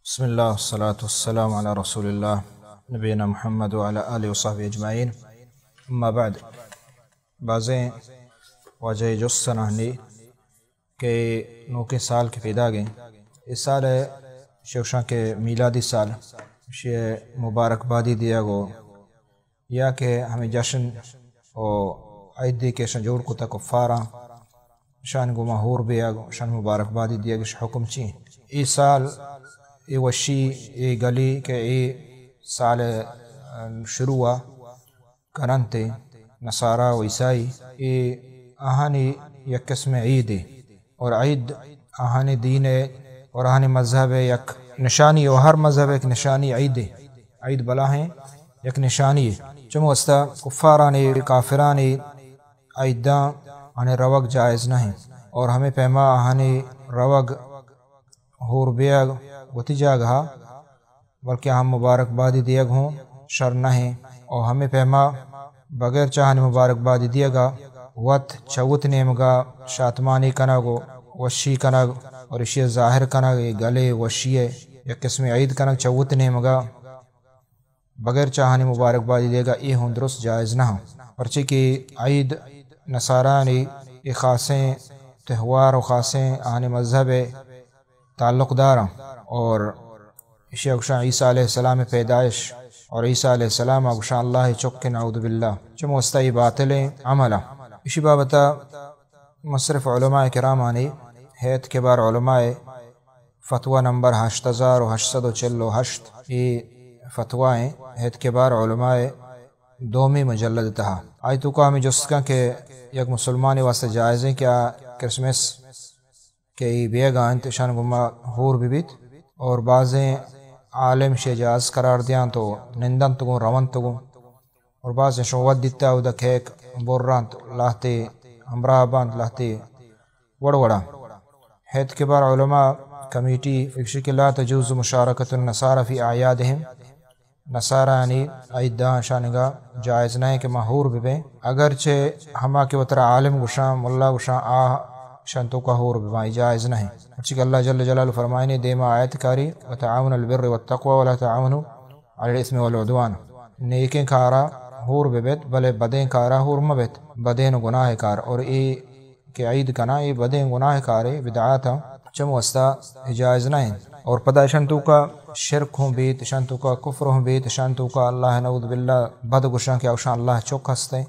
بسم اللہ، والصلاة والسلام علی رسول اللہ، نبینا محمد وعلی آلہ وصحبہ اجمعین۔ اما بعد، بازیں واجہ جست نہنی کہ نوکیں سال کہ پیداگیں، اے سال ءَ شوشاں کہ میلادی سال، اشی ءَ مبارکبادی دیگ و یا کہ ہمے جشن و عیدے کہ اشاں جوڑ کتہ کفاراں، اشانی گوما ہور بیگ، اشانی مبارکبادی دیگ، اش حکم چی؟ اے سال، اے وشی، اے گلی کہ اے سال، ام، شروع کننت نصارا و عیسائی، اے آہانی یک قسم عیدے۔ اور عید آہانی دین ءِ اور آہانی مذہب ءِ یک نشانی، و ہر مذہب ءِ یک نشانی عید ءِ۔ عید بلاہیں یک نشانی ءِ۔ چمو واسطہ کفارانی، کافرانی عیداں آہانی روگ جائز نہ انت۔ اور ہمے پیما آہانی روگ، ہور بیگ وتی جاگہا، بلکہ ہم مبارکبادی دیگ ہوں شر نہ انت۔ اور ہمے پیما بغیر چہ آہانی مبارکبادی دیگا وت چہ وت نیمگا شاتمانی کنگ و وشی کنگ اور اشی ظاہر کنگ، اے گلے وشی ءِ یک قسم عید کنگ چہ وت نیمگا بغیر چہ آہانی مبارکبادی دیگا، اے ہوں درست جائز نہ انت۔ پرچے کہ عید نصارانی اے خاصیں تہوار و خاصیں آہانی مذہب ءِ تعلق داراں۔ اور اشی ءَ گوشاں عیسیٰ علیہ السلام ءِ پیدائش، اور عیسیٰ علیہ السلام ءَ گوشاں اللہ ءِ چک، نعوذ باللہ۔ چمو واسطہ اے باطلیں عمل ءَ۔ اشی بابت ءَ مصرف علماء کرامانی، ہیئت کبار علماء ءِ فتویٰ نمبر ہشت ہزار و ہشت سد و چل و ہشت، اے فتویٰ ایں ہیئت کبار علماء ءِ دومی مجلد ءِ تہا۔ آئی توکا ہمے جست کن کہ یک مسلمانے واسطہ جائز ایں کہ آ کرسمس کہ اے بیگا انت، اشان گوما ہور بہ بیت۔ اور بازیں عالم شے جائز قرار دیانت و نندنت گوں، رونت گوں۔ اور بازیں شما وت دیتا اودا کیک برانت، لہتے ہمراہ بانت، لہتے وڑ وڑا۔ ہیئت کبار علماء کمیٹی گوشی کہ لا تجوز مشارکت النصارى في اعيادهم، نصارانی عیداں شانگا جائز نہ انت کہ ما ہور ببیں، اگرچہ ہما کہ وترا عالم گوشاں، ملا گوشاں، آ شان توکا ہور بباں، اے جائز نہ انت۔ پرچہ کہ اللہ جل جلالہ فرمائنے دیما آیت کاری، وتعاونوا على البر والتقوى ولا تعاونوا على الإثم والعدوان۔ نیکیں کارا ہور ببیت، بلے بدیں کارا ہور مبیت، بدیں و گناہ کار۔ اور اے کہ عید کناں، اے بدیں گناہ کارے، بدعاتاں، چم واسطہ اے جائز نہ انت۔ اور پدا اشان توکا شرک ہوں بیت، اشان توکا کفر ہوں بیت، اشان توکا اللہ نعوذ باللہ بد گوشاں کہ اوشان اللہ چک ہستیں۔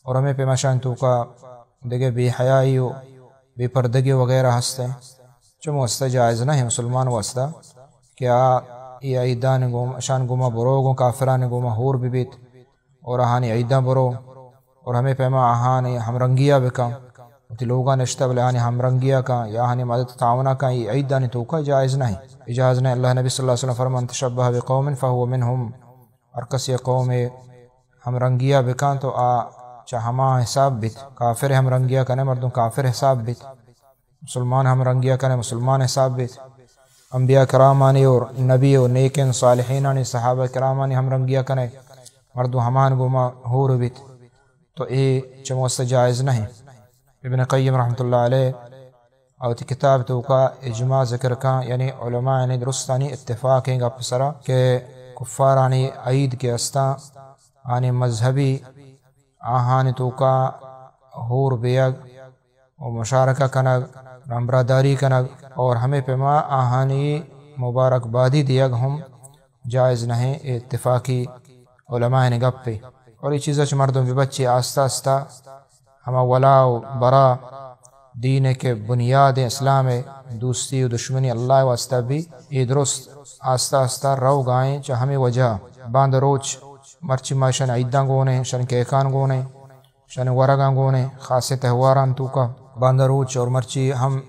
اور ہمے پیما اشان توکا دگہ بے حیائی و بے پردگی وغیرہ ہستیں۔ چم واسطہ جائز نہ انت مسلمان واسطہ کہ آ اے عیدان گوم، اشان گوما برو گوں کافران گوما ہور ببیت۔ اور آہانی عیداں برو، اور ہمے پیما آہانی ہمرنگیا بکن۔ وتی لوگا نشتہ بلے آہانی ہمرنگیا کن یا آہانی مدد تعاونا کن، اے عیدانی توکا جائز نہ انت۔ اے جائز نہ انت۔ اللہ نبی صلی اللہ علیہ وسلم فرمان، من تشبه بقوم فهو منهم۔ ہر کسی قوم ہمرنگیا بکن تو آ چہ ہما حساب بیت۔ کافر ہمرنگیا کنے مردم کافر حساب بیت۔ مسلمان ہمرنگیا کنے مسلمان حساب بیت۔ انبیاء کرامانی اور نبی و نیکیں صالحینانی، صحابہ کرامانی ہمرنگیا کنے مردم ہمان گوما ہور بیت، تو اے چم واسطہ جائز نہ انت۔ ابن قیم رحمۃ اللہ علیہ آ وتی کتاب توکا اجماع ذکر کن، یعنی علماء یعنی درستانی اتفاق ایں گپ سرا کہ کفارانی عید کہ استاں، آنی مذہبی آہانی توکا ہور بیگ و مشارکہ کنگ، ہمراہداری کنگ اور ہمے پیما آہانی مبارکبادی دیگ ہم جائز نہ انت، اے اتفاقی علماء نے گپے۔ اور اے چیزا چہ مردم ببچے، آستہ آستہ ہما ولا و برا دین کہ بنیاد اسلام، دوستی و دشمنی اللہ واسطہ بی، اے درست آستہ آستہ روگائیں۔ چہ ہمے وجہ باندا روچ مرچی ما اشان عیداں گونیں، اشان کیکان گونیں، شان ورگاں گون انت، خاصیں تہواران توکا۔ باندا روچ اور مرچی ہم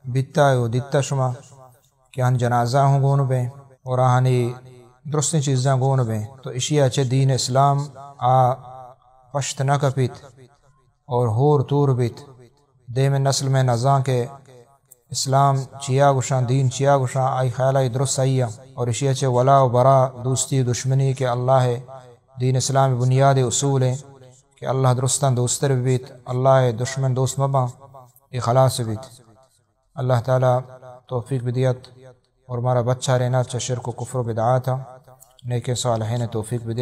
بیتا و دیتا شما کہ آن جنازہ ہوں گون بیں اور آہانی درستیں چیزاں گون بیں، تو اشیا چہ دین اسلام آ پشت نہ کپیت اور ہور تور بیت۔ دیمیں نسل مئے نزان کہ اسلام چیا گوشاں، دین چیا گوشاں، آئی خیال آئی درست آئی ء۔ اور اشی ء چہ ولا و برا، دوستی و دشمنی کہ اللہ ء دین اسلام ء بنیاد ء اصول ء کہ اللہ درستاں دوستر بہ بیت، اللہ ء دشمن دوست مہ باں، اے خلاص بہ بیت۔ اللہ تعالی توفیق بدیات۔ اور مارا بچارینا چہ شرک و کفر و بدعاتا، نیکیں صالحین توفیق بدے۔